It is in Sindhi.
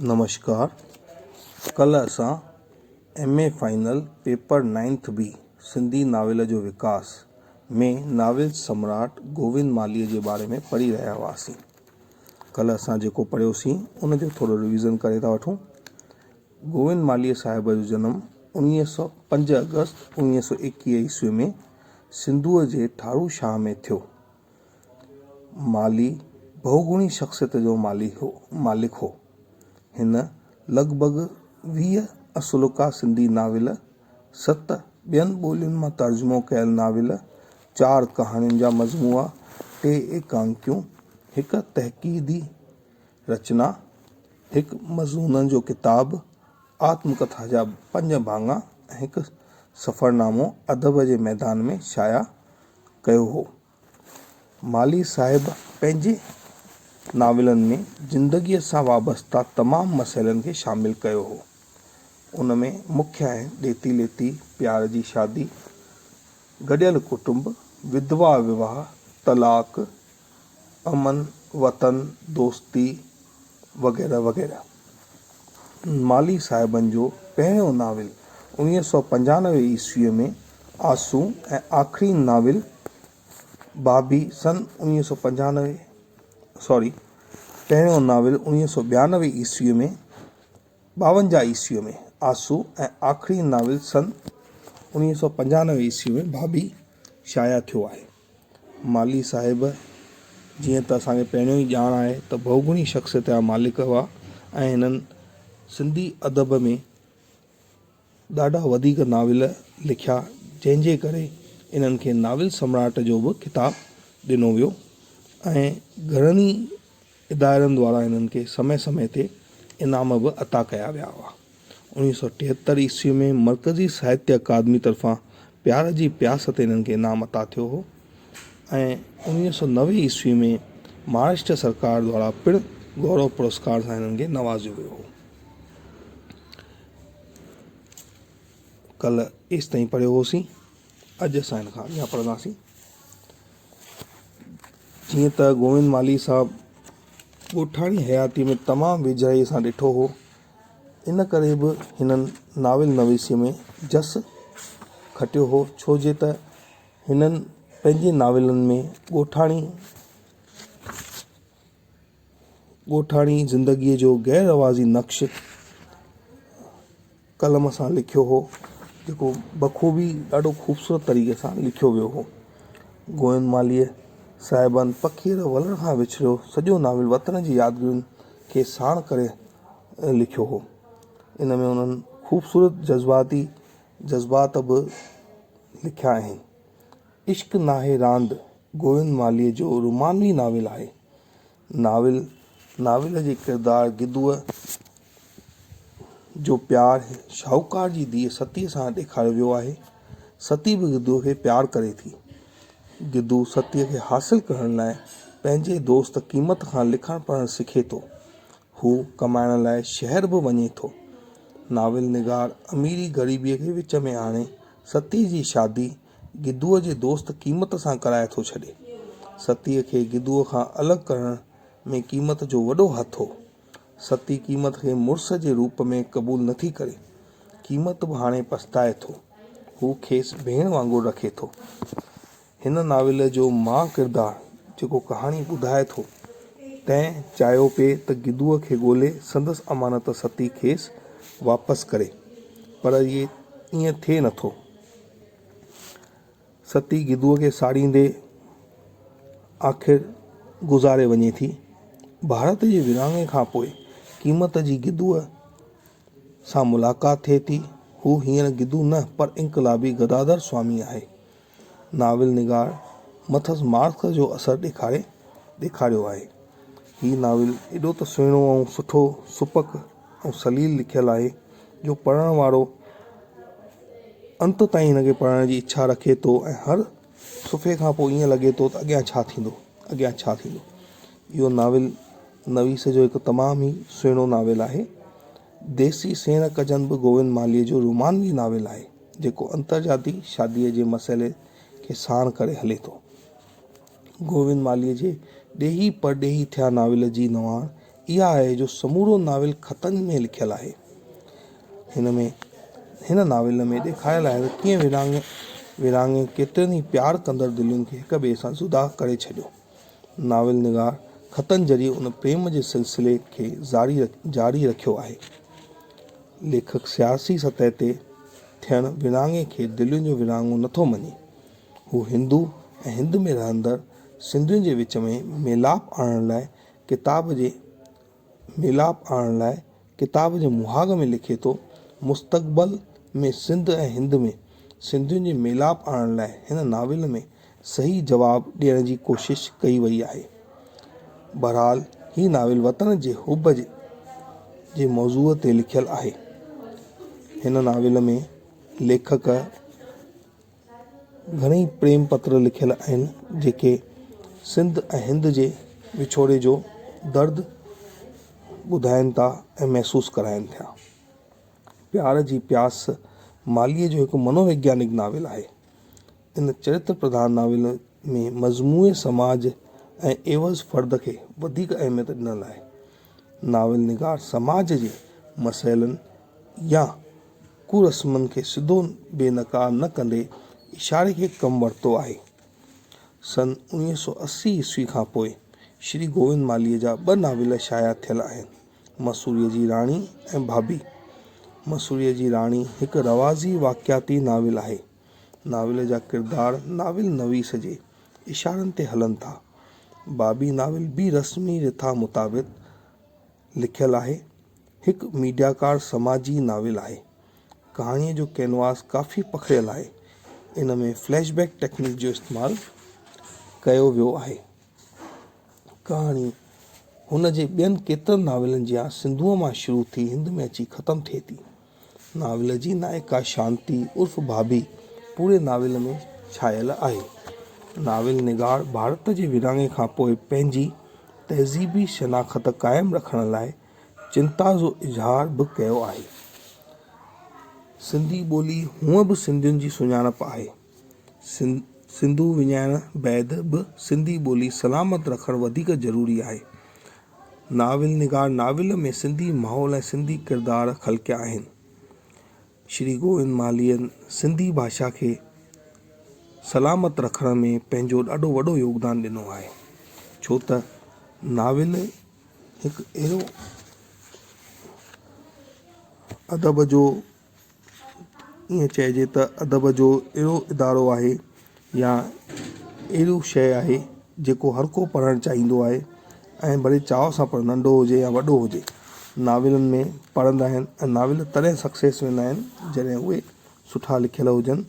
نمشڪار ڪلهه اسان M A final paper ninth B Sindhi novel جو وڪاس ۾ ناول سمراٽ گووند مالهيء جي باري ۾ پڙهي رهيا هئاسين. ڪلهه اسان جيڪو پڙهيوسين ان جو ٿورو ريويزن ڪري ٿا وٺون. گووند مالهيء صاحب جو جنم 1905 آگسٽ 1921 عيسوي ۾ سنڌوء جي ٺارو شاهه ۾ ٿيو. مالهي بهوگڻي شخصيت جو مالڪ هو. هن لڳ ڀڳ 20 اصلوڪا سنڌي ناول، ست ٻين ٻولين مان ترجمو ڪيل ناول، چار ڪهاڻين جا مجموعا، ٽي ايڪانڪيون، هڪ تحقيقي رچنا، هڪ مضمونن جو ڪتاب، آتم ڪٿا جا پنج ڀاڱا ۽ هڪ سفرنامو ادب جي ميدان ۾ شايع ڪيو هو. مالهي صاحب پنهنجي ناولن ۾ زندگيء سان وابسته تمام مسئلن کي شامل ڪيو هو. ان ۾ مکيه آهن ڏيتي ليتي، پيار جي شادي، گڏيل ڪٽنب، وڌوا وواهه، طلاق، امن، وطن، دوستي وغيره وغيره. مالهي صاحبن جو پهريون ناول 1995 عيسويء ۾ آسون ۽ آخرين ناول بابي سن 1995 سوري پهريون ناول 1992 عيسويء ۾ 52 عيسويء ۾ آسو ۽ آخرين ناول سن 1995 عيسويء ۾ بابي شايع ٿيو آهي. مالهي صاحب جيئن ته اسان کي پهريون ئي ڄاڻ آهي ته بهوگڻي شخصيت جا مالڪ هئا ۽ هنن سنڌي ادب ۾ ڏاڍا وڌيڪ ناول لکيا جنهن جي ڪري انهن کي ناول سمراٽ جو به خطاب ڏنو ويو ۽ گهڻن ئي ادارن دوارا هنن کي سمي سمي تي انعام به عطا ڪيا ويا هئا. 1973 عيسوي ۾ مرڪزي ساهتيه اڪادمي طرفان پيار جي پياس تي هنن کي انعام عطا ٿيو هو ۽ 1990 عيسوي ۾ مهاراشٽر سرڪار دوارا پڻ گورو پرسڪار سان هنن کي نوازيو ويو هو. ڪلهه ايستائين پڙهيو هوسين، اڄ اسان هن کان اڳيان پڙهنداسين. جيئن ته گووند مالهي صاحب ڳوٺاڻي حياتيء ۾ تمام ويجهڙائيء سان ڏٺو هو، ان ڪري به هنن ناول نويسيء ۾ جس کٽيو هو، ڇو جي ته هنن پنهنجي ناولن ۾ ڳوٺاڻي ڳوٺاڻي زندگيء جو غير رواجي نقش قلم سان لکيو هو، جيڪو بخوبي ڏاڍو خوبصورت طريقي سان لکيو ويو هو. گووند مالهيء صاحبن پکيئڙ ولر کان وڇڙيو سڄو ناول وطن جي يادگيرين کي ساڻ ڪري لکيو هو. ان ۾ انهن خوبصورت جذباتي جذبات به لکيا آهن. عشق ناهي راند گووند مالهيء جو رومانوي ناول آهي. ناول، ناول جي ڪردار گدوء جو پيار شاهوڪار جي ڌيء ستيء سان ڏيکاريو ويو آهي. ستي به گدوء کي پيار ڪري ٿي. گدو ستيء کي حاصل ڪرڻ لاء پنهنجي دوست قيمت کان لکڻ پڙهڻ سکي ٿو. هو ڪمائڻ لاء شهر به وڃي ٿو. ناول نگار اميري غريبيء کي وچ ۾ آڻي ستيء جي شادي گدوء جي دوست قيمت سان ڪرائي ٿو ڇڏي. ستيء کي گدوء کان الڳ ڪرڻ ۾ قيمت جو وڏو هٿ هو. ستي قيمت کي مڙس جي روپ ۾ قبول نٿي ڪري. قيمت به هاڻي پڇتائي ٿو. هو کيس ڀيڻ وانگر رکي ٿو. هن ناول جو مان ڪردار جيڪو ڪهاڻي ٻڌائي ٿو، تنهن چاهيو پئي ته گدوء کي ڳولي سندس امانت ستي کيس واپس ڪري، پر ائين ٿئي نٿو. ستي گدوء کي ساڙيندي آخر گذاري وڃي ٿي. ڀارت جي ورهاڱي کان پوء قيمت جي گدوء سان ملاقات ٿئي ٿي. هو هينئر گدو نه پر انقلابي گداڌر سوامي آهي. ناول نگار مٿس مارڪس جو اثر ڏيکاري ڏيکاريو آهي. هي ناول ايڏو ته سهڻو ۽ سٺو سپڪ ۽ سليل لکيل آهي جو پڙهڻ وارو انت تائين هن کي پڙهڻ جي اڇا رکي ٿو ۽ هر صفحي کان پوء ائين لڳي ٿو ته اڳيان ڇا ٿيندو اڳيان ڇا ٿيندو اهو ناول نويس جو هڪ تمام ئي سهڻو ناول آهي ديسي سيڻ ڪجن به گووند مالهيء جو رومانوي ناول آهي جيڪو انترجاتي شاديء جي مسئلي کي ساڻ ڪري هلي ٿو گووند مالهيء جي ڏيهي پرڏيهي ٿيا ناول جي نواڻ اها آهي جو سمورو ناول خطن ۾ لکيل آهي. هن ۾ هن ناول ۾ ڏيکاريل آهي ته ڪيئن ورهاڱي ورهاڱي ڪيترن ئي پيار ڪندڙ دلين کي هڪ ٻئي سان جدا ڪري ڇڏيو. ناول نگار خطن ذريعي ان پريم جي سلسلي کي جاري رکيو آهي. ليکڪ سياسي سطح تي ٿيڻ ورهاڱي کي دلين جو ورهاڱو نٿو مڃي. هو هندو ۽ هند ۾ رهندڙ سنڌين جي وچ ۾ ميلاپ آڻڻ لاء ڪتاب جي ميلاپ آڻڻ لاء ڪتاب جي مهاڳ ۾ لکي ٿو، مستقبل ۾ سنڌ ۽ هند ۾ سنڌين جي ميلاپ آڻڻ لاء هن ناول ۾ صحيح جواب ڏيڻ جي ڪوشش ڪئي وئي آهي. بهرحال هي ناول وطن جي حب جي موضوع تي لکيل آهي. هن ناول ۾ ليکڪ گهڻئي پريم پتر لکيل آهن جيڪي سنڌ ۽ هند جي وڇوڙي جو درد ٻڌائين ٿا ۽ محسوس ڪرائين ٿا. پيار جي پياس مالهيء جو هڪ منووگيانڪ ناول آهي. ان چرتر پرڌان ناول ۾ مجموعي سماج ۽ عيوض فرد کي وڌيڪ اهميت ڏنل آهي. ناول نگار سماج جي مسئلن يا ڪرسمن کي سڌو بي نقاب نه ڪندي اشاري کي ڪم ورتو آهي. سن 1980 عيسوي کان پوء شري گووند مالهيء جا ٻه ناول شايع ٿيل آهن، مسوريء جي راڻي ۽ ڀاڀي. مسوريء جي راڻي هڪ روازي واقعاتي ناول آهي. ناول جا ڪردار ناول نويس جي اشارن تي هلن ٿا. ڀاڀي ناول به رسمي رٿا مطابق لکيل آهي. هڪ ميڊياڪار سماجي ناول آهي. ڪهاڻيء جو ڪينواس ڪافي پکڙيل آهي. ان ۾ فليش بيڪ ٽيڪنيڪ جو استعمال ڪيو ويو آهي. ڪهاڻي هن جي ٻين ڪيترن ناولن جيان سنڌوء مان شروع ٿي هند ۾ اچي ختم ٿئي ٿي. ناول جي نائڪا شانتي عرف ڀاڀي پوري ناول ۾ ڇانيل آهي. ناول نگار ڀارت جي ورهاڱي کان پوء پنهنجي تهذيبي شناخت قائم رکڻ لاء چنتا جو اظهار به ڪيو آهي. سنڌي ٻولي هونء به سنڌين جي سڃاڻپ آهي. سنڌو وڃائڻ بعد به سنڌي ٻولي سلامت رکڻ وڌيڪ ضروري آهي. ناول نگار ناول ۾ سنڌي ماحول ۽ سنڌي ڪردار خلقيا آهن. شري گووند مالهيء سنڌي ڀاشا کي سلامت رکڻ ۾ پنهنجو ڏاڍو وڏو يوگدان ڏنو آهي. ڇو ته ناول هڪ اهڙو ادب جو ائين چئجي ته ادب جو اهڙو ادارو آهي يا اهڙو شيء آهي جيڪو هر ڪو پڙهڻ چاهيندو آهي ۽ بڙي چاهه سان پڙهندو ننڍو هجي يا وڏو هجي ناولن ۾ پڙهندا آهن ۽ ناول تڏهن سڪسيس ويندا آهن جڏهن اهي سٺا لکيل هجن.